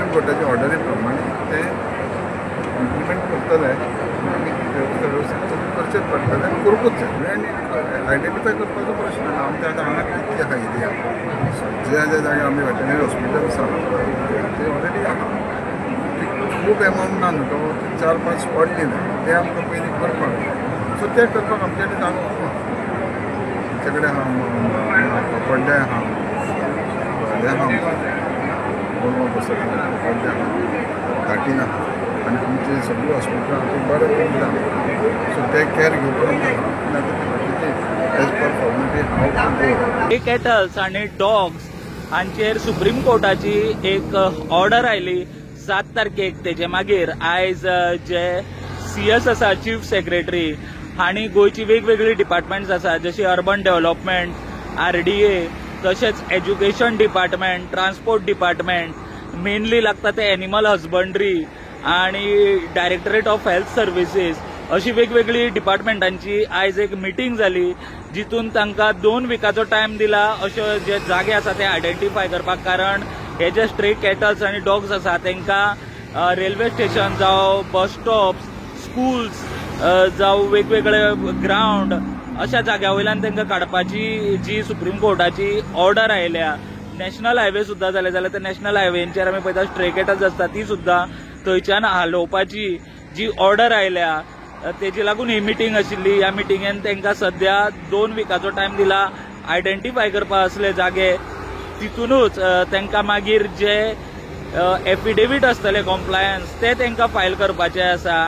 Supreme कोर्टाच्या ऑर्डरी प्रमाणे ते इम्प्लिमेंट करतले आमी वेवस्था वेवस्थीत करचेच पडटलें आनी करूंकूच जाय. आनी आयडेंटिफाय करपाचो प्रश्न ना. आमच्या आतां हांगा कितली आहा एरिया, ज्या ज्या जाग्यार आमी वेटनरी हॉस्पिटल आसा ते ऑलरेडी आहा, खूब एमावंट ना न्हू, तो 4-5 स्पॉट दिले ते आमकां पयलीं करपाक जाय. सो ते करपाक आमचे कडेन जागो खूब आहा. आमचे कडेन आहा कपड्डे आहा, हें आहा, गोवा बसत कपड्डे आहा, धाटीन आहा आनी आमचे सगळीं हॉस्पिटलां आहा ती बरें करून आहा. सो ते कॅर घेवपाक आमकां आहा, आतां ते बाकीचे एज पर फॉर्मेलिटी हांव गो. कॅटल्स आनी डॉग्स हांचेर सुप्रीम कोर्टाची एक ऑर्डर आयली 7 तारखेक. तेजे मागीर आयज जे CS आसा चीफ सेक्रेटरी हांणी गोंयची वेगवेगळी डिपार्टमेंट्स आसा जशी अर्बन डेव्हलपमेंट, RDA, तशेंच education department, transport department, mainly लागता ते एनिमल हजबंड्री आनी डायरेक्टरेट ऑफ हेल्थ सर्विसीस अशी वेगवेगळी डिपार्टमेंटांची आयज एक मिटींग जाली जितून तांकां 2 विकाचो टायम दिला अशे जे जागे आसा ते आयडेंटिफाय करपाक. कारण हे जे स्ट्रे कॅटल्स आनी डॉग्स आसा तांकां रेल्वे स्टेशन जावं बस स्टॉप्स, स्कूल्स जावं वेगवेगळे ग्रावंड अशा जाग्या वयल्यान तांकां काडपाची जी सुप्रीम कोर्टाची ऑर्डर आयल्या. नॅशनल हायवे सुद्दां जाले जाल्यार त्या नॅशनल हायवेंचेर आमी पळयता स्ट्रे कॅटल्स आसता ती सुद्दां थंयच्यान हालोवपाची जी ऑर्डर आयल्या तेजी लागून ही मिटींग आशिल्ली. ह्या मिटिंगेन तांकां सद्या 2 विकाचो टायम दिला आयडेंटिफाय करपा असले जागे. तितूनच तांकां मागीर जे एफिडेवीट आसतले कॉम्प्लायन्स ते तांकां फायल करपाचे आसा.